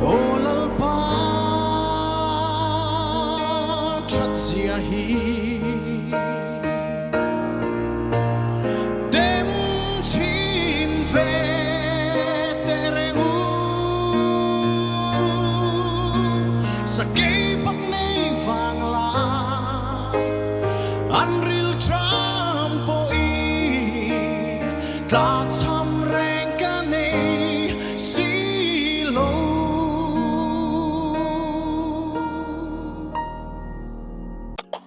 Aw Lalpa thatzia hi Dem chin ve teh reng u Sakei pak nei vang lai An rilṭam pawhin tlachham reng ka nei si lo.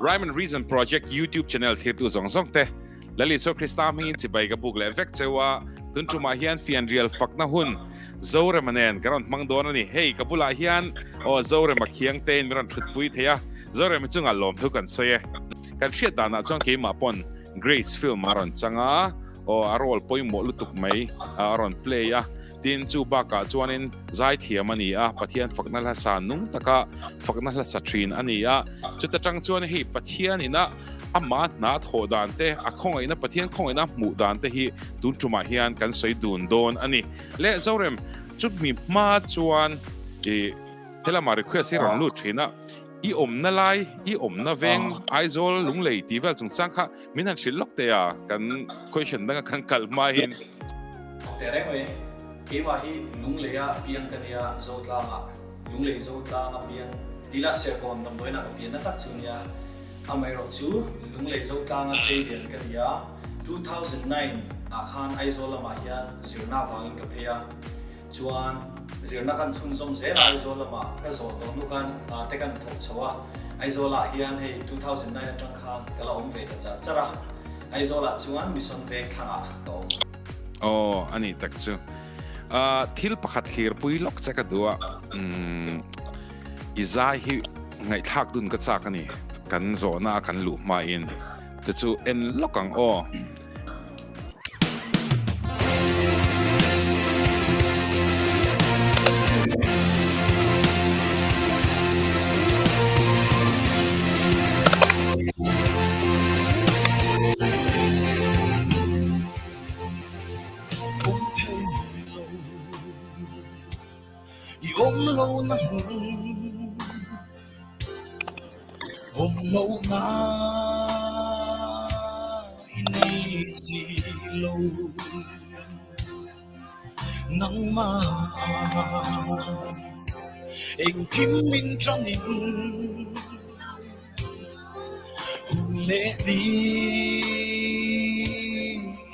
Rhyme and Reason Project YouTube channel thirtu zawng zawng te Lal Isua Krista hmingin chibai ka buk leh vek cheu a, tun tumah hian fianrial fakna hun Zorema nen ka rawn hmang dawn a ni. Hei ka bulah hian aw Zorema khiang tein min rawn thutpui thei a, Zorema chungah lawmthu kan sawi e. Kan hriat danah chuan keimah pawn Grace film a rawn chang a, aw a role pawimawh lutuk mai a rawn play a, tin chu bakah chuanin zaithiam a ni a, Pathian fakna hla sa nung taka fakna hla sa thin a ni a, chuta tang chuan hei Pathian ina ama hna thawh dan te, a khawngaihna Pathian khawngaihna hmuh dan te hi tun tumah hian kan sawi dun dawn a ni. Le Zorem, chumi hma chuan i helama request hi rawn lut thin a, I awmna lai, i awmna veng, Aizawl, Lunglei tih vel chungchang kha min han hrilh lawk teh a, kan question danga kan kal hmain. Teh reng mai, keimah hi Lungleia piang ka nia, Zotlanga, Lunglei Zotlanga piang, tila Serkawn damdawiinah ka pianna tak chu nia, amaherawh chu Lunglei Zotlanga seilian ka nia, 2009 ah khan Aizawl lamah hian zirna avangin ka phei a, Chuan zirna kan chhunzawm zel a, Aizawl lamah ka zawh tawh hnu khan hna te kan thawk chho a, Aizawlah hian hei 2009 atang khan ka la awm ve ta char char a, Aizawlah chuan Mission Veng thlangah ka awm. Aw, a nih tak chu. Thil pakhat thlirpui lawk che ka duh a, i zai hi ngaihthlak dun ka chak a ni, kan zawhna a kan luh hmain chu chu en lawk ang aw. I awm lo na hmun Awm lo na i nei si lo Nangmah engkim min tanin Hun leh ni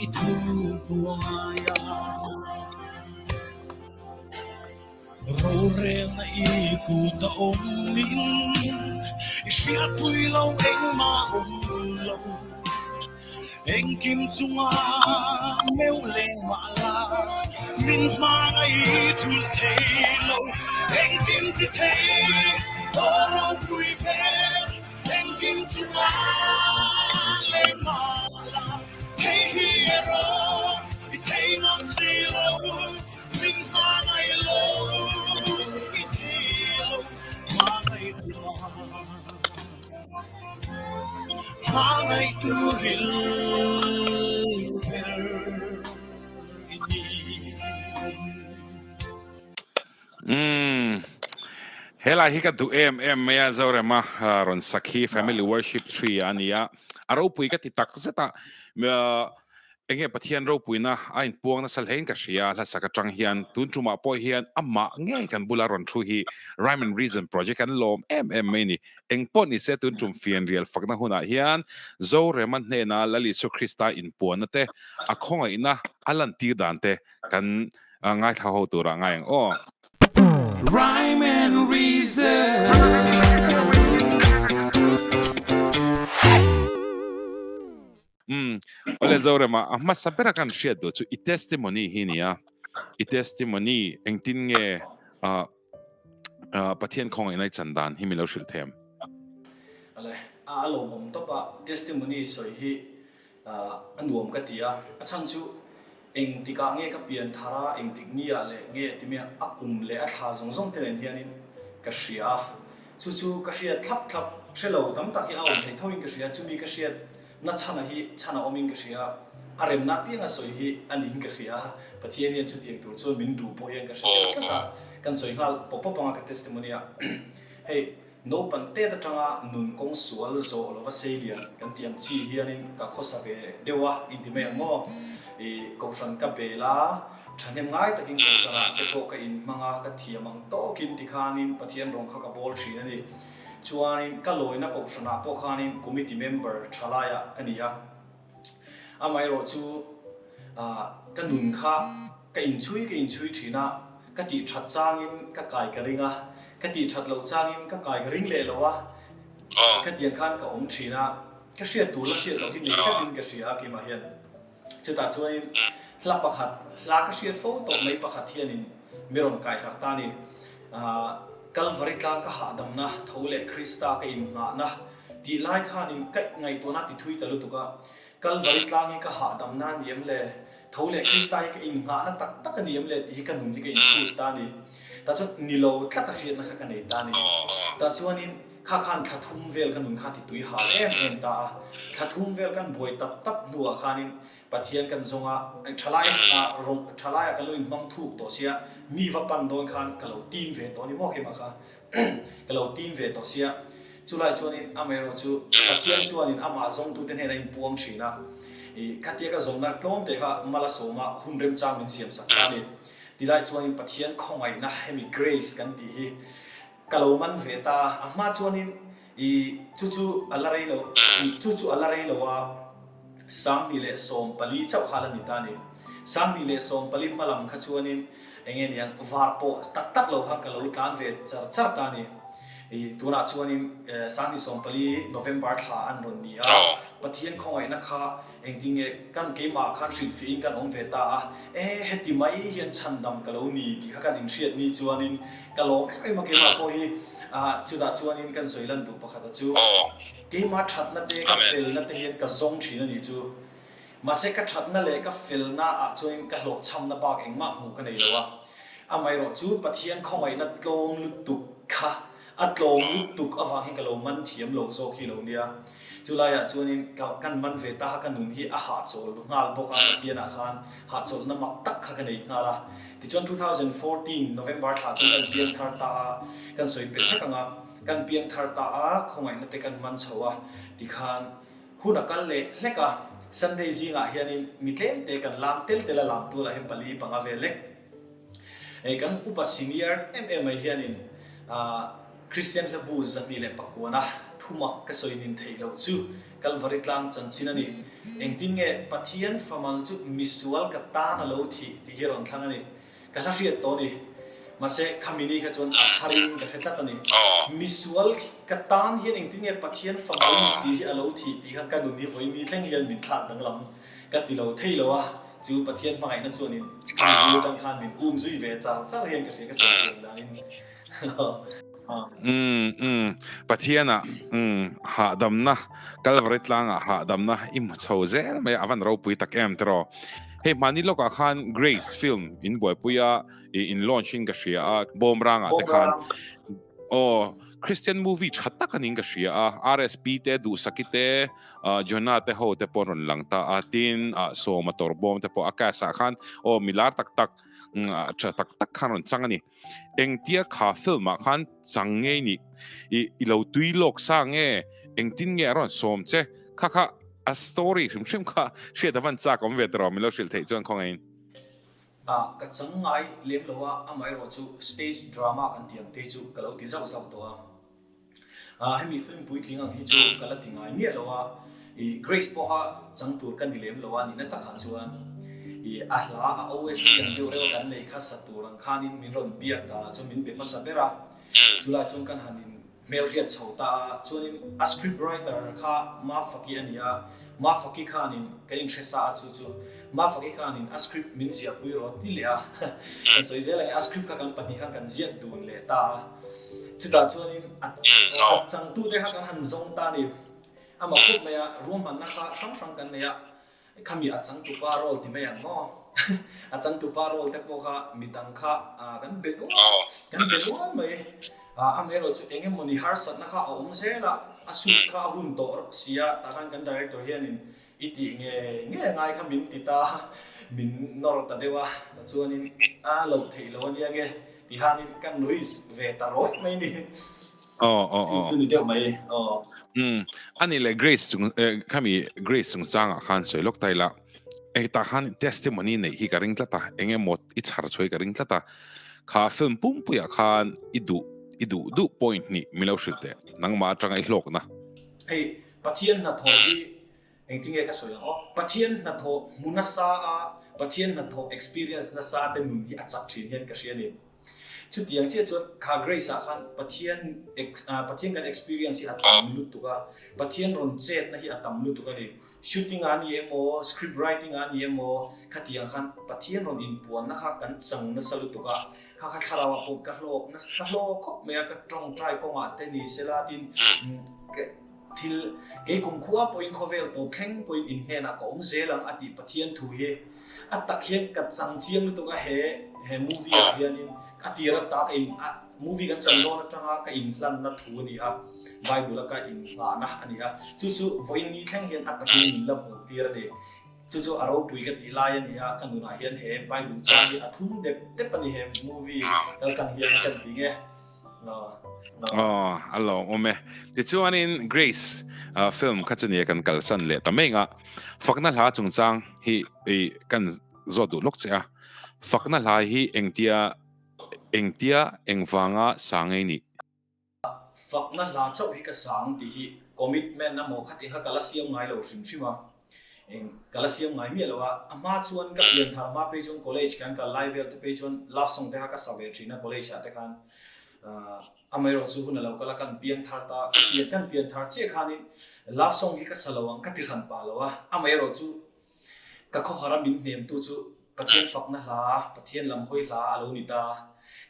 i thu buai a. Rorelna i kut a awm in i hriatpui lo engmah awm lo. Engkim chunga meuh leng mah la min hmangaih thulh thei lo. Engkim ti thei aw ropui ber engkim chunga leng mah la thei hi erawh i thei ngam si lo. Min hmangaih lo i thei lo hmangaih lo hmangaih tu ril ber i ni. Umm helai hi ka duh em em mai a Zorema rawn sak hi family worship tree a ni a a ropui ka ti tak zet a Enge Pathian ropuina a inpuang nasa hlein ka hria, hlasak atang hian tun tumah pawh hian amah ngei kan bula rawn thu hi Rhyme and Reason project kan lawm em em mai ni. Eng pawh ni se tun tum fianrial fakna hunah hian Zorema hnena Lal Isua Krista inpuanna te, a khawngaihna a lantir dan te kan ngaithla ho turah ngai ang aw. Rhyme and Reason. Umm awle Zorema a hmasa bera kan hriat duh chu i testimony hi nia i testimony engtin nge ah ah Pathian khawngaihna i chan dan hi milo hrilh them. Awle a lawmawm tawp a testimony sawi hi a nuam ka ti a a chhan chu engtikah nge ka pian thar a engtik ni ah leh nge ti mai a kum leh a thla zawng zawng te nen hianin ka hria a chu chu ka hriat thlap thlap hrelo tam tak hi a awm thei tho in ka hria chumi ka hriat Na chhana hi chhana awmin ka hria, a remna pianga sawi hi a niin ka hria, Pathian hian chutiang tur chuan min duh pawh hian ka hre deuh tlat a. Kan sawi nghal pawp pawp anga ka testimony ah hei naupan tet atanga nun kawng sual zawh lova sei lian kan tih ang chi hianin ka khawsa ve deuh a inti mai ang maw? Ih kohhran ka bel a, thahnem ngai takin kohhran ah te pawh ka inhmang a, ka thiam ang tawkin tikhanin Pathian rawng kha ka bawl thin a ni. Chuanin ka lawina kohhran ah pawh khanin committee member tha laiah ka ni a. Amaherawh chu ka nun kha ka inchhui ka inchhui thin a, ka tih that changin ka kai ka ring a, ka tih that loh changin ka kai ka ring leh lo a, khatiang khan ka awm thin a, ka hriat tur la hriat loh hi nei tlatin ka hria a keimah hian. Chutah chuanin hla pakhat, hla ka hriat fo tawh mai pakhat hianin mi rawn kai harh ta a ni. Kalvari tlang ka hahdamna, tho leh Krista ka inngahna tih lai khanin ka ngaihtuahna ti thui ta lutuk a. Kalvari tlang hi ka hahdamna a ni em le? Tho leh Krista hi ka inngahna tak tak a ni em le tih hi ka nun hi ka inchhut ta a ni. Tah chuan ni lo tlat a hriatna kha ka nei ta a ni. Tah chuanin kha khan thla thum vel ka nun kha ti tui hal em em ta a. Thla thum vel kan buai tap tap hnuah khanin Pathian kan zawng a, thalai rawng thalaiah kan lo inhmang thuk tawh sia, mi va pan dawn khan ka lo tim ve tawh a ni maw keimah kha ka lo tim ve tawh sia. Chulai chuanin amaherawh chu Pathian chuanin amah zawngtute hnenah a inpuang thin a, ih khatia ka zawnna tlawm te kha mal a sawm a, hun remchang min siam sak ta a ni. Tilai chuanin Pathian khawngaihna hemi grace kan tih hi Ka lo man ve ta a, a hma chuanin i chu chu a la rei lo, chu chu a la rei lo a, 2014 chauh kha a la ni ta a ni. 2014 hma lam kha chuanin eng nge niang var pawh tak tak lo khan ka lo tlan ve char char ta a ni. I tunah chuanin 2014 November thla an rawn ni a, Pathian khawngaihna kha Engtin nge kan keimah khan hrilhfihin kan awm ve ta a, e heti mai hian chhandam ka lo ni tih kha kan inhriat ni chuanin ka lawm em em a keimah pawh hi chutah chuanin kan sawi lan duh pakhat a chu keimah thatna te ka felna te hian ka zawng thin a nih chu mahse ka thatna leh ka felna ah chuanin ka hlawhchhamna bak engmah hmuh ka nei lo a amaherawh chu Pathian khawngaihna tlawm lutuk kha A tlawm lutuk avang hian ka lo man thiam lo zawk hi lo nia. Chulaiah chuanin ka kan man ve ta kha ka nun hi a hahchawl nghal bawk a, Pathianah khan hahchawlhna mak tak kha ka nei nghal a. Tichuan 2014 November thla chuan kan piang thar ta a, kan sawi pelh hlek ang a, kan piang thar ta a, khawngaihna te kan man chho a, tikhan hun a kal leh hlek a. Sunday zingah hianin mi tlem te kan lam tel tel a, lam tualah hian pali panga vel lek. Hei kan upa senior em em mai hianin Kristian hlabu 209 a thumak ka sawi nin theih loh chu Kalvari tlang chanchin a ni. Engtin nge Pathian famal chu misual ka tan a lo thih tih hi rawn thlang a ni. Ka hla hriat tawh a ni. Mahse khami ni kha chuan a tharin ka hre tlat a ni. Misual ka tan hian engtin nge Pathian famal ni si hi a lo thih tih kha ka nun hi vawiin ni thleng hian min thlak danglam Ka ti lo thei lo a, chu Pathian hmangaihna chuanin mi atang khan min um zui ve char char hian ka hria ka sawi thiam danin. Umm umm Pathian ah umm hahdamna Kalvari tlangah hahdamna i hmu chho zel mai a, a van ropui tak em tiraw. Hei hmani lawkah khan Grace film in buaipui a i in launch in ka hria a Bawmrangah te khan aw Christian movie tha tak anin ka hria a RSP te Duhsaki te Jonah te ho te pawh rawn lang ta a, tin Sawma tawrbawm te pawh a cast ah khan aw milar tak tak tha tak tak khan rawn chang a ni. Engtia kha film ah khan chang ngei nih i i lo tui lawk sa nge engtin nge a rawn sawm che kha kha a story hrim hrim kha hriat a van chak awm ve tawh min lo hrilh theih chuan khawngaih in. Ka chang ngai lem lo a, amaherawh chu stage drama kan tih ang te chu ka lo ti zauh zauh tawh a. Hemi film puitling ang hi chu ka la ti ngai miah lo a, i Grace pawha chang tur ka ni lem lo a nihna takah chuan i a hla a OST ang deuh reuh a kan neih kha sa tur ang khanin min rawn biak danah chuan min be hmasa ber a, chulai chuan kan han in hmelhriat chho ta a, chuanin a script writer kha Mafaki a ni a, Mafaki khanin ka inhre sa a chu chu Mafaki khanin a script min ziahpui rawh ti leh a, kan sawi zel ang e, a script kha kan pahnih khan kan ziak dun leh ta a. Chutah chuanin a changtute kha kan han zawng ta a ni. Amah khawp mai a, ruahmanna kha hrang hrang kan nei a, khami a changtupa role ti mai ang maw? A changtupa role te pawh kha midang kha kan be nual, kan be nual mai. Amaherawh chu eng emawni harsatna kha a awm zel a, a suit kha a hun tawh rawk si a, tah khan kan director hianin I tih nge nge ngai kha min ti ta, min nawr ta deuh a, ta chuanin a loh theih lo ania nge. Ti hianin kan risk ve ta rawih mai ni. Aw aw aw. Chu ni deuh mai. Aw. Um ani leh Grace chung khami Grace chungchangah khan sawi lawk ta ila eh tah khan testimony neih hi ka ring tlat a eng emaw i chhar chhuai ka ring tlat a kha film pumpuiah khan i duh i duh duh point hnih min lo hrilh teh nangmah atanga i hlawkna. Hei Pathian hnathawh hi Engtin nge ka sawi ang aw? Pathian hnathawh hmu nasa a, Pathian hnathawh experience nasa te nun hi a chak thin hian ka hria a ni. Chutiang chiah chuan kha Grace ah khan Pathian Pathian kan experience hi a tam lutuk a, Pathian rawn chetna hi a tam lutuk a ni. Shooting ah a ni emaw, script writing ah a ni emaw, khatiang khan Pathian rawn inpuanna kha kan chang nasa lutuk a, kha kha thlarau ah pawh ka hlawk nasa, ka hlawk khawp mai a, ka tawngtai kawngah te ni sela tin Thil, kei kumkhua pawhin khawvel tawp thleng pawhin in hnenah ka awm zel ang a tih Pathian thu hi a tak hian ka chang chiang lutuk a he he movie ah hianin a tir ata ka in a movie kan chan dawn atanga ka inhlanna thu a ni a, Bible a ka inghahna a ni a, chu chu vawiin ni thleng hian a takin min la hmuh tir a ni. Chu chu a ropui ka tih lai a ni a, ka nunah hian he Bible chang hi a thum dep dep a ni he movie kaltlang hian kan ti nge. Aw, a lawmawm e. Tichuanin Grace film kha chu nia kan kalsan leh ta mai nga. Fakna hla chungchang hi i kan zawt duh lawk che a. Fakna hla hi engtia engtia engvanga sang ei nih? Fakna hla chauh hi ka sang tih hi commitment emaw khatih kha ka la siam ngai lo hrim hrim a. Eng ka la siam ngai miah lo a, a hma chuan ka pian thar hma phei chuan college kan kal lai vel te phei chuan love song te kha ka sa ve thin a college ah te khan amaherawh chu hun a lo kal a kan piang thar ta ka pian kan pian thar chiah khanin love song hi ka sa lo ang ka ti hran pah lo a amaherawh chu Ka khawhar a min hnemtu chu Pathian fakna hla, Pathian lam hawi hla a lo ni ta.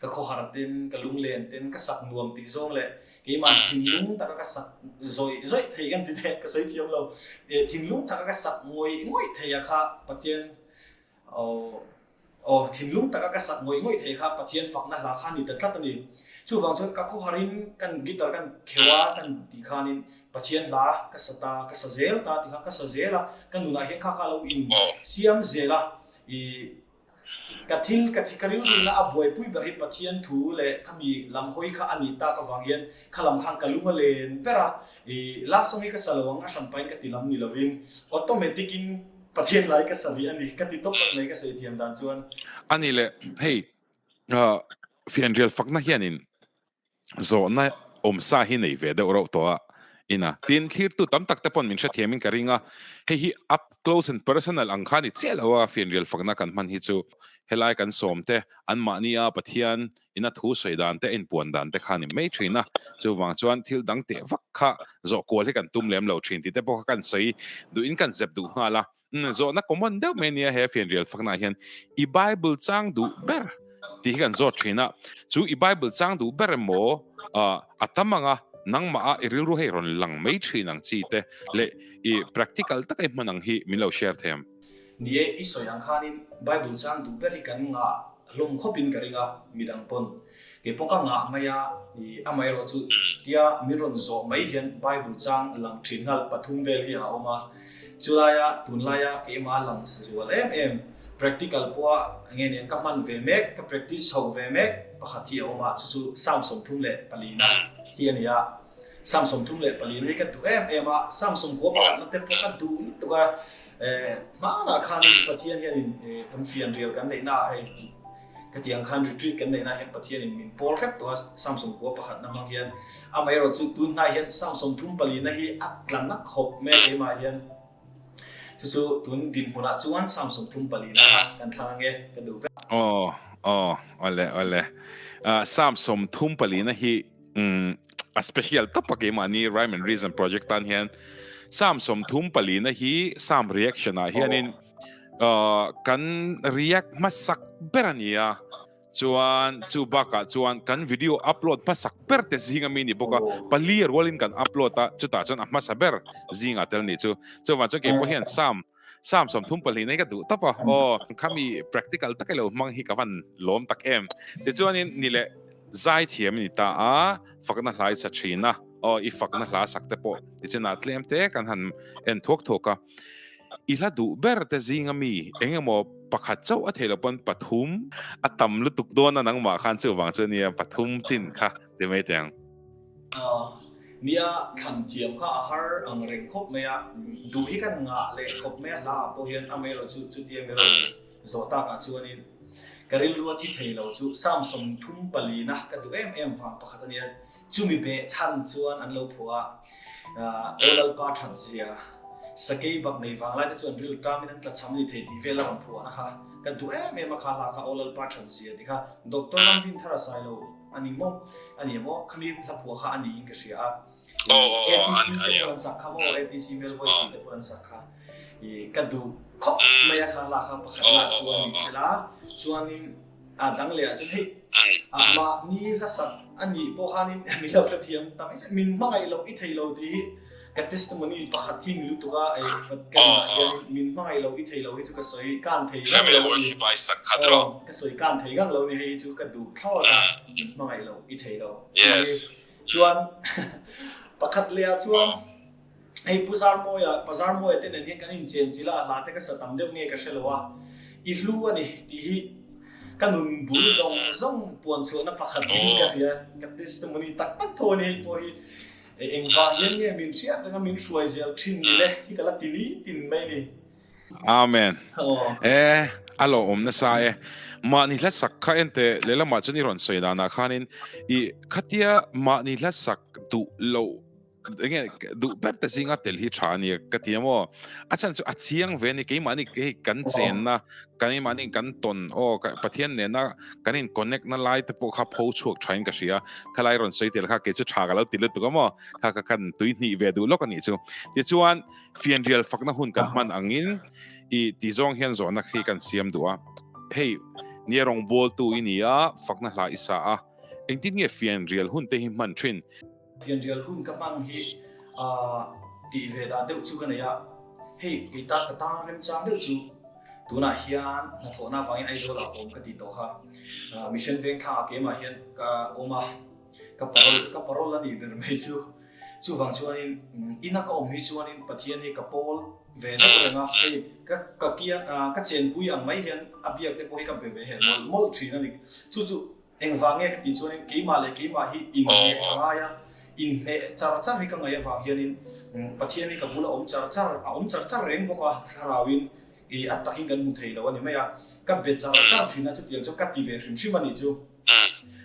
Ka khawhar ten, ka lunglen ten, ka sak nuam tih zawng leh keimah thinlung taka ka sak zawih zawih thei kan ti teh, ka sawi thiam lo. Thinlung taka ka sak ngawih ngawih thei a kha Pathian aw Aw, thinlung taka ka sak ngawih ngawih thei kha Pathian fakna hla kha a ni ta tlat a ni. Chuvang chuan ka khawharin kan guitar kan kheuh a kan tih khanin Pathian hla ka sa ta, ka sa zel ta tih kha ka sa zel a, ka nunah hian kha kha a lo in siam zel a. Ih, ka thil ka thi ka rilruina a buaipui ber hi Pathian thu leh ka mi lam hawi kha a nih tak avang hian kha lam khan ka lung a len ber a. Ih, love song hi ka sa lo ang a hranpain ka ti lam ni lovin automatic in Pathian lai ka sa rih a ni, ka ti tawp ang mai ka sawi thiam dan chuan. A ni le, hei fianrial fakna hianin zawhna awmsa hi nei ve deuh rauh tawh a ina. Tin, thlirtu tam tak te pawn min hrethiamin ka ring a, hei hi up close and personal ang kha a ni chiah lo a, fianrial fakna kan hman hi chu helai kan sawm te, anmahnia Pathian ina thu sawi dan te, a inpuan dan te kha a ni mai thin a, chuvang chuan thil dang teh vak kha zawh kual hi kan tum lem lo thin tih te pawh kha kan sawi duhin kan zep duh nghal a, zawhna common deuh mai a nia he fianrial faknaah hian i Bible chang duh ber tih hi kan zawt thin a, chu i Bible chang duh ber emaw a tam anga nangmah a i rilru hei rawn lang mai thin ang chi te leh i practical taka i hman ang hi min lo share thei ang. Ni e, i sawi ang khanin Bible chang duh ber hi kan ngah hlawm khawpin ka ring a, midang pawn kei pawh ka ngah mai a, i amaherawh chu tia min rawn zawh mai hian Bible chang lang thin nghal pathum vel hi a awm a, chulaia tunlaia keimah lang sa zual em em practical pawha nge nen ka hman ve mek, ka practice chhoh ve mek pakhat hi a awm a, chu chu Psalm 34 hi a ni a. Psalm 34 hi ka duh em em a, Psalm sawmkua pakhatna te pawh ka duh lutuk a, hmanah khanin Pathian hianin kan fianrial kan neihna ah hei ka tih ang khan retreat kan neihna ah hian Pathianin min pawl hrep tawh a Psalm sawmkua pakhatna hmang hian, amaherawh chu tunhnai hian Psalm 34 hi a tla na khawp mai a keimah hian. Chu chu tun dinhmunah chuan Psalm 34 kha kan thlang ange ka duh vek. Aw aw awle awle Psalm 34 hi Umm a special tawp a keimahni Rhyme and Reason project tan hian Psalm 34 hi Psalm reaction ah hianin kan react hmasak ber a ni a, chuan chu bakah chuan kan video upload hmasak ber te zing ami ni bawk a, pali rualin kan upload a, chutah chuan a hmasa ber zingah tel ni chu. Chuvang chuan keipawh hian Psalm Psalm 34 hi ka duh tawp a, aw khami practical taka lo hmang hi ka van lawm tak em. Tichuanin ni leh Zaithiam i ni ta a, fakna hla i sa thin a, aw i fakna hla sak te pawh tichinah tlem te kan han en thuak thuak a. I hla duh ber te zinga mi eng emaw pakhat chauh a theih loh pawn pathum a tam lutuk dawn a nangmah khan chuvang chu ania pathum chin kha ti mai teh ang. Nia thlan thiam kha a har ang reng khawp mai a, duh hi kan ngah leh khawp mai a hla ah pawh hian amaherawh chu chutia mi rawn zawh takah chuanin ka rilru a thi thei lo chu Psalm 34 na ka duh em em vang pakhat a nia. Chumi beh chhan chuan an lo phuah a, Aw Lalpa that zia, sakei bak nei vang lai te chuan ril tamin an tlachham ni thei tih vel a rawn phuahna kha ka duh em em a kha hla kha Aw Lalpa that zia ti kha Doctor Ramdinthara Sailo a ni maw a ni maw khami hla phuah kha a niin ka hria a, ATC te pawh an sak kha maw ATC Male Voice tih te pawh an sak kha i ka duh khawp mai a kha hla kha pakhat lah chu a ni sela chuanin A dang leh ah chuan hei mahni hlasak a nih pawh khanin mi lo hrethiam ta mai chiah. Min hmangaih loh i thei lo tih hi ka testimony pakhat hi ni lutuk a, ei ka nunah hianin min hmangaih loh i thei lo hi chu ka sawi kan thei ngang lo a ni. Aw ka sawi kan thei ngang lo ni hei hi chu ka duh thlawt a, min hmangaih loh i thei lo tih hi. Chuan pakhat leh ah chuan Hei Pu Zarmawia, Pa Zarmawia te nen hian kan inchen chilh a, a hla te ka sa tam deuh nge ka hre lo a, i hlu a ni tih hi ka nun bul zawng zawng puan chhuahna pakhat ding ka hria, ka testimony tak tak tho a ni hei pawh hi. Engvang hian nge min hriat renga min hruai zel thin ni le hi ka la ti ni tin mai ni. Amen. E, a lo awm nasa e. Mahni hla sak kha ente lehlamah chuan i rawn sawi danah khanin i khatia mahni hla sak duh loh enge duh ber te zinga tel hi tha ania ka ti amaw a chhan chu a chiang ve ani keimahni hei kan chenna keimahni kan tawn aw Pathian nena kan in connect na lai te pawh kha pho chhuak tha in ka hria khalai rawn sawi tel kha kei chu tha ka lo ti lutuk amaw kha ka kan tui hnih ve duh lawk anih chu tichuan fianrial fakna hun kan hman angin i ti zawng hian zawhna khi kan siam duh a hei nia rawngbawltu i ni a fakna hla i sa a engtin nge fianrial hun te hi hman thin Fianrial hun ka hman hi tih ve dan deuh chu ka nei a, hei kei ta ka tang remchang deuh chu tunah hian hnathawhna avangin Aizawl ah ka awm ka tih tawh kha. Mission Vengthlang ah keimah hian ka awm a, ka parole ka parole a nih ber mai chu. Chuvang chuanin ina ka awm hi chuanin Pathian hi ka pawl ve deuh reng a, hei ka ka kiang ka chenpui ang mai hian a biak te pawh hi ka be ve heh mawlh mawlh thin a ni. Chu chu Engvang nge ka tih chuanin keimah leh keimah hi inhneh ka ngai a, inhneh char char hi ka ngaih avang hianin Pathian hi ka bula awm char char, a awm char char reng bawk a, thlarauin i a takin kan hmu thei lo a ni mai a, ka be char char thin a, chutiang chu ka ti ve hrim hrim a nih chu.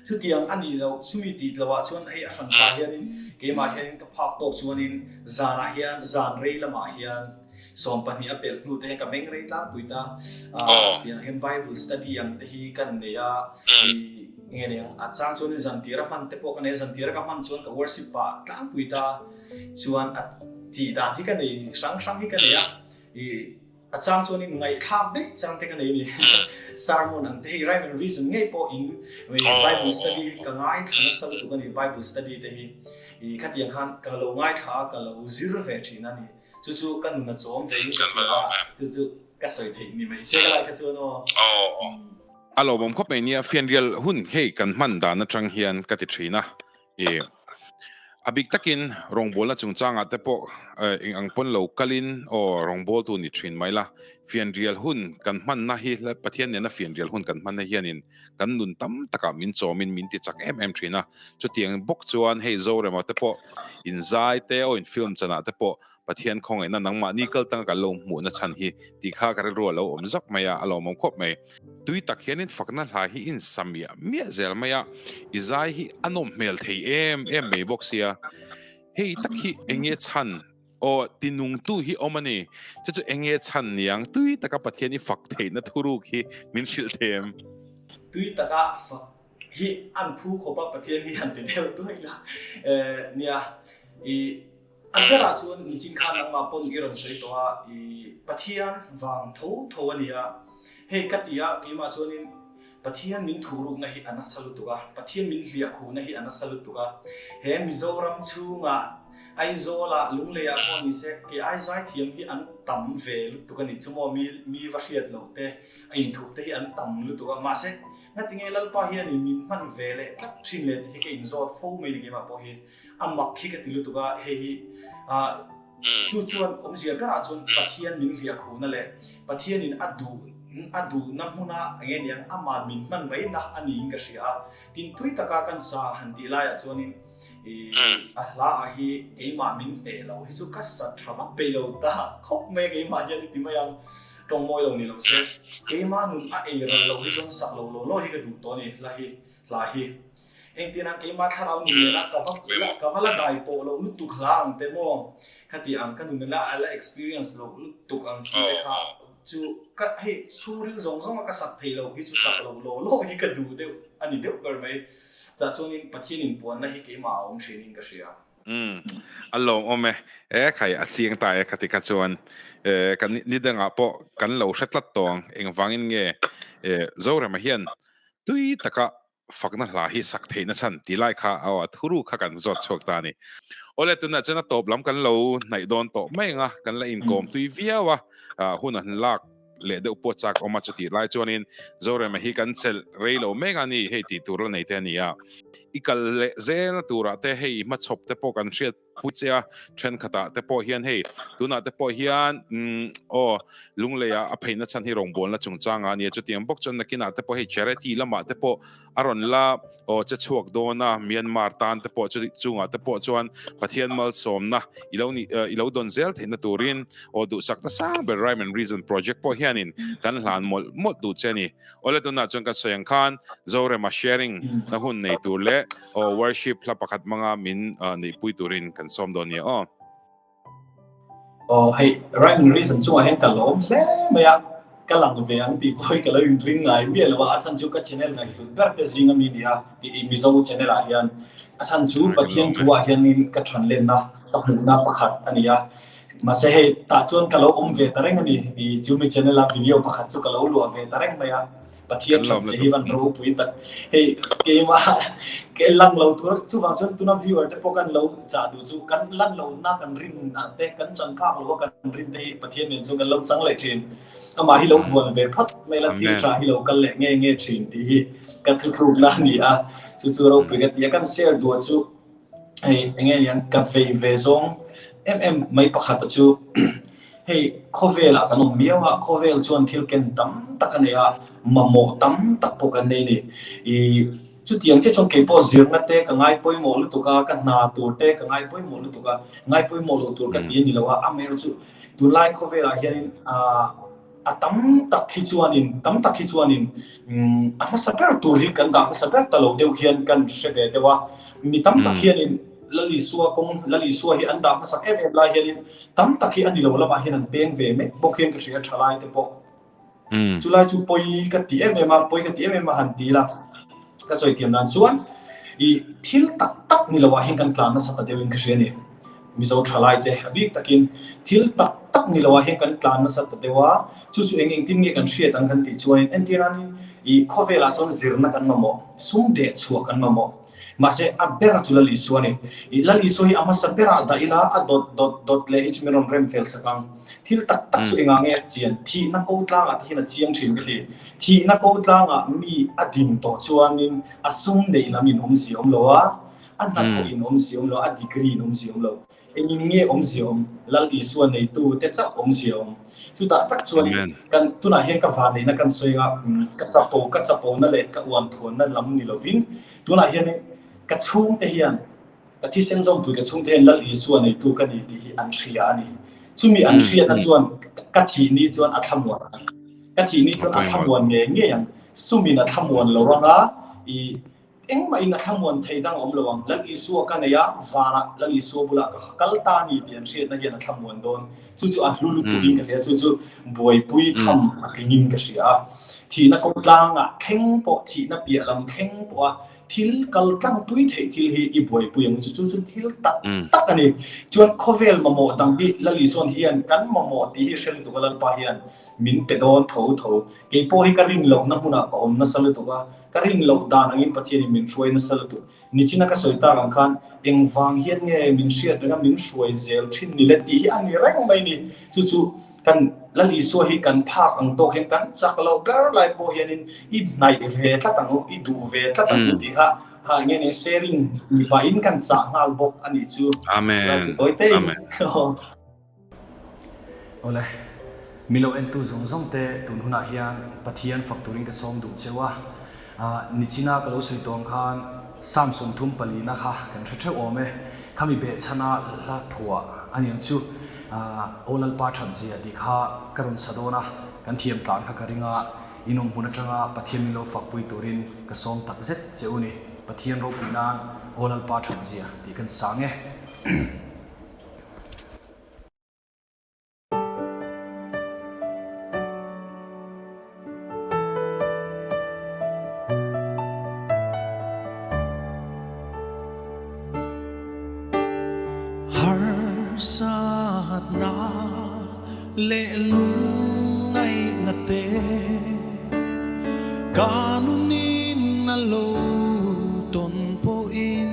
Chutiang a nih loh, chumi tih loh ah chuan hei a hran pah hianin keimah hianin ka phak tawk chuanin zanah hian zan rei lamah hian, 12 a pelh hnu te hian ka meng rei tlangpui ta tiang hian Bible study ang te hi kan nei a i nge ni ang a chang chuan zan tir a hman te pawh ka nei a zan tir a ka hman chuan ka worship pah tlangpui ta chuan a tih dan hi ka nei hrang hrang hi ka nei a i a chang chuan in ngaihthlak daih chang te ka nei a ni sermon ang te hei rhyme and reason ngei pawh in Bible study ka ngaithla nasa lutuk a ni Bible study te hi i khatiang khan ka lo ngaithla a ka lo zir ve thin a ni. Chu chu ka nun a chawm ve in ka hria a, chu chu ka sawi theih ni mai se ka lai kha chuan aw. A lawmawm khawp mai nia, fianrial hun hei kan hman dan atang hian ka ti thin a, i a bik takin rawngbawlna chungchangah te pawh eng ang pawn lo kalin aw rawngbawltu ni thin mai la, fianrial hun kan hmanna hi Pathian nena fianrial hun kan hmanna hianin kan nun tam takah min chawmin min ti chak em em thin a, chutiang bawk chuan hei Zorema te pawh inzai te aw in film chanah te pawh Pathian khawngaihna nangmahni kal tanga kan lo hmuhna chhan hi tih kha ka rilru a lo awm zak mai a, a lawmawm khawp mai. Tui tak hianin fakna hla hi in sa miah miah zel mai a, i zai hi a nawm hmel thei em em mai bawk sia, hei tak hi enge chhan Aw, tinungtu hi awm a ni. Chu chu enge chhan niang tui taka Pathian i fak theihna thuruk hi min hrilh thei em? Tui taka fak hi an phu khawp a, Pathian hi han ti deuh duai la. Nia, i a berah chuan nichin khan nangmah pawn i rawn sawi tawh a, i Pathian vang tho tho a nia. Hei ka ti a, keimah chuanin Pathian min thurukna hi a nasa lutuk a, Pathian min hliahkhuhna hi a nasa lutuk a. He Mizoram chhungah, Aizawlah, Lungleiah pawh ni se, kei ai zaithiam hi an tam ve lutuk a nih chu maw, mi mi va hriat loh te, a inthup te hi an tam lutuk a. Mahse, ngatinge Lalpa hianin min hman ve leh tlat thin leh tih hi ka inzawt fo mai ni keimah pawh hi. A mak hi ka ti lutuk a, hei hi ah. Chu chuan awmzia berah chuan Pathian min hliahkhuhna leh Pathianin a duh a duhna hmuna eng nge niang aman min hman mai na a niin ka hria a. Tin tui taka kan sa han tih laiah chuanin ih a hla ah hi keimah min hneh lo hi chu ka sa tha vak peih lo ta khawp mai a keimah hian i ti mai ang tawng mawi lo ni lo se keimah nun a ei ral loh hi chuan sak lo law law hi ka duh tawh a ni hla hi hla hi. Engtin a keimah thlarau nun nena ka va ka va la dai pawh loh lutuk hla ang te maw? Khati ang ka nun la a la experience loh lutuk ang chi te kha chu ka hei chhungril zawng zawng a ka sak thei loh hi chu sak loh law law hi ka duh deuh a ni deuh ber mai. Tah chuanin Pathian inpuanna hi keimah a awm thinin ka hria. Umm a lawmawm e. E khai a chiang ta e khati kha chuan e kan ni dangah pawh kan lo hre tlat tawh ang engvangin nge e Zorema hian tui taka fakna hla hi sak theihna chhan tih lai kha aw a thuru kha kan zawt chhuak ta a ni. Awle tunah chuan a tawp lam kan lo hnaih dawn tawh mai ang a, kan la inkawm tui viau a, hun an lak leh deuh pawh chak awm a chutih lai chuanin Zorema hi kan chelh rei lo mek a ni hei tih tur la nei te a ni a. I kal leh zel turah te hei hmachhawp te pawh kan hriat Pu Chea thenkhatah te pawh hian hei tunah te pawh hian umm aw Lungleiah a pheina chhan hi rawngbawlna chungchangah a nia chutiang bawk chuan nakinah te pawh hei charity lamah te pawh a rawn la aw che chhuak dawn a Myanmar tan te pawh chu chungah te pawh chuan Pathian malsawmna i lo nih i lo dawn zel theihna turin aw duhsakna sang ber Rhyme and Reason project pawh hianin kan hlan mawlh mawlh duh che a ni. Awle tunah chuan kan sawi ang khan Zorema sharing na hun nei tur leh aw worship hla pakhat hmanga min neihpui turin kan sawm dawn nia aw. Aw hei rhyme and reason chungah hian ka lawm hle mai a, ka lang ve ang tih pawh hi ka lo inring ngai miah lo a, a chhan chu ka channel ngaihhlut ber te zing ami nia tih i Mizo channel ah hian a chhan chu Pathian thu ah hianin ka than lenna ka hmuhna pakhat a ni a. Mahse hei tah chuan ka lo awm ve ta reng a ni. I chumi channel a video pakhat chu ka lo luah ve ta reng mai a. Pathian that che hi van ropui tak. Hei keimah ke lang lo tur chuvang chuan tuna viewer te pawh kan lo chah duh chu kan lan lo na kan rin ah te kan chan phak lo a kan rin te hi Pathian nen chuan kan lo chang leh thin. Amah hi lo vuan ve phawt mai la thil tha hi lo kal leh nge nge thin tih hi ka thuthlukna a ni a. Chu chu ropui ka ti a. Kan share duah chu Hei enge niang ka vei ve zawng em em mai pakhat a chu hei khawvel ah kan awm miau a, khawvel chuan thil ken tam tak a nei a, mamawh tam tak pawh kan nei a ni. Ih chutiang chiah chuan keipawh zirna te ka ngai pawimawh lutuk a, ka hna tur te ka ngai pawimawh lutuk a, ngai pawimawh loh tur ka ti a ni lo a, amaherawhchu chu tunlai khawvel ah hianin ah A tam tak hi chuanin, tam tak hi chuanin a hmasa ber tur hi kan dah hmasa ber ta lo deuh hian kan hre ve deuh a. Mi tam tak hianin Lal Isua kawng, Lal Isua hi an dah hmasak em em lai hianin tam tak hi a ni lo lamah hian an peng ve mek bawk hian ka hria tha lai te pawh. Chulai chu pawi ka ti em em a, pawi ka ti em em a han ti ila ka sawi thiam dan chuan i thil tak tak ni loah hian kan tlan nasa ta deuhin ka hria a ni. Mizo thalaite a bik takin thil tak tak ni loah hian kan tlan nasa ta deuh a, chu chu eng engtin nge kan hriat ang kan tih chuanin entirnanin ih khawvelah chuan zirna kan mamawh, sum deh chhuah kan mamawh. Mahse a ber chu Lal Isua a ni. Ih Lal Isua hi a hmasa berah dah ila a dawt dawt dawt leh hi chu min rawn rem fel sak ang. Thil tak tak chu engah nge a chian? Thihna ko tlangah te hian a chiang thin ka ti. Thihna ko tlangah mi a din tawh chuanin a sum neih lam in awmzia awm lo a, A hnathawh in awmzia awm lo, a degree in awmzia awm lo, engin nge awmzia awm? Lal Isua neitu te chauh awmzia awm. Chutah tak chuanin kan tunah hian ka vanneihna kan sawi anga ka chapo, ka chapona leh ka uanthuanna lam ni lovin tunah hianin ka chhungte hian ka thisen zawmpui ka chhungte hian Lal Isua neitu ka ni tih hi an hria a ni. Chumi an hriatna chuan ka thih ni chuan a thlamuan ang. Ka thih ni chuan a thlamuan ngei ngei ang. Sumin a thlamuan lo anga i Engmahin a thlamuan thei dang a awm lo ang. Lal Isua ka nei a, vanah Lal Isua bulah ka kal ta a ni tih an hriatna hian a thlamuan dawn. Chu chu a hlu lutukin ka hria, chu chu buaipui tham a tlingin ka hria a. Thihna kawngtlangah thleng pawh, thihna piah lam thleng pawha thil kal tlangpui theih thil hi i buaipui ang chu chu chu thil tak tak a ni. Chuan khawvel mamawh dang hi Lal Isuan hian kan mamawh tih hi hre lutuk a Lalpa hian min pe dawn tho tho. Keipawh hi ka rin lohna hmunah ka awm nasa lutuk a. Ka rin loh dan angin Pathianin min hruai nasa lutuk. Nichina ka sawi tak ang khan engvang hian nge min hriat renga min hruai zel thin ni le tih hi a ni reng mai ni. Chu chu kan Lal Isua hi kan phak ang tawk hian kan chak loh ber lai pawh hianin i hnaih ve tlat ang u, i duh ve tlat ang u tih kha ha enge nia sharing mipain kan chah nghal bawk a nih chu. Amen. Chu tawi te in. Amen. Awle, mi lo entu zawng zawng te tun hunah hian Pathian fak turin ka sawm duh cheu a. Nichina ka lo sawi tawng khan Psalm 34 na kha kan hre theuh awm e. Khami behchhana hla phuah a niang chu Aw Lalpa that zia tih kha ka rawn sa dawn a, kan thiam tlan kha ka ring a, in awm hmun atanga Pathian min lo fakpui turin ka sawm tak zet che u ni. Pathian ropui nan Aw Lalpa that zia tih kan sang e. Harsatna leh lungngaihna te ka nunin a lo tawn pawhin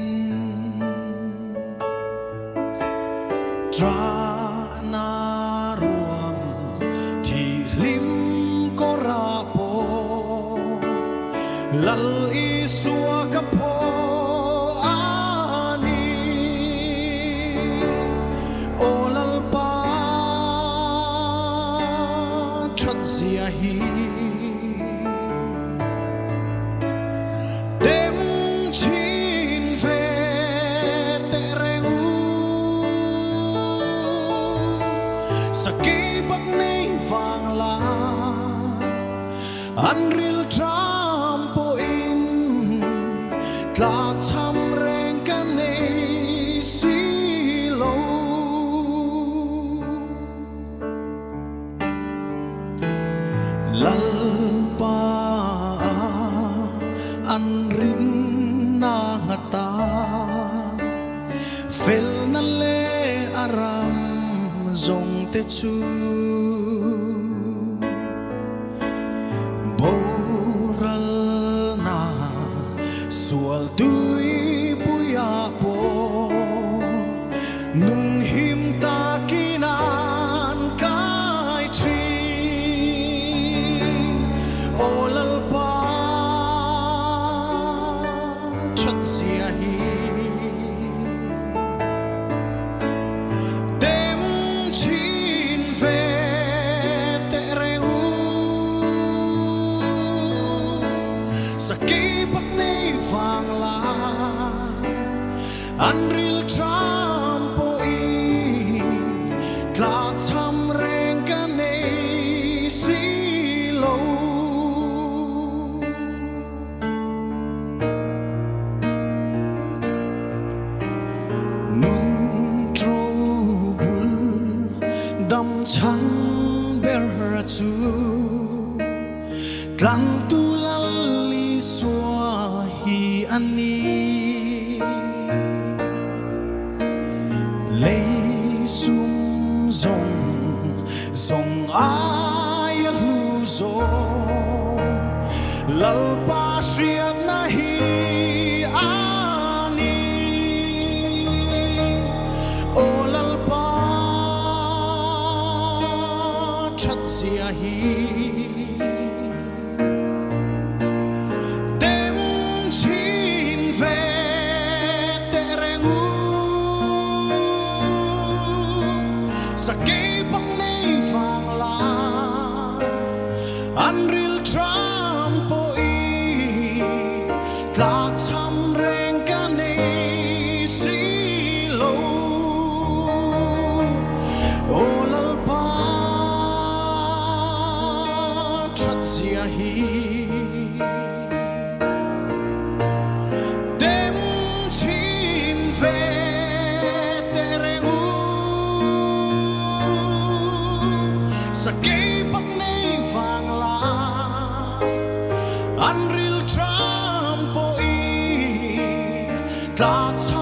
Trahna ruam thihlim kawrah pawh Lal Isua ka phaw a ni. Aw Lalpa thatzia hi Tem chhin ve teh reng u. Sakei bak nei vang la an ril tram pawhin tlakchham reng ka nei si lo. Lalpa an rinna nghat a, felna leh a ram zawng te chu boralna sual tuipuiah pawh Nun him takin an kai thin. Aw Lalpa thatzia hi tem chhin ve teh reng u. Sakei bak nei vang lai. An ril tram pawhin tlakchham reng ka nei si lo. Nun tro bul dam chhan ber chu Tlangtu Lal Isua hi a ni. Lei sum zawng zawng aia hlu zawk Lalpa hriatna hi a ni. Aw Lalpa thatzia hi. Tem chhin ve teh reng u. Sakei pak nei vang lai an ril tram pawhin tlakchham reng ka nei si lo. Aw Lalpa. Thatzia hi tem chhin ve teh reng u. Sakei pak nei vang lai an ril tram pawhin tlakchham.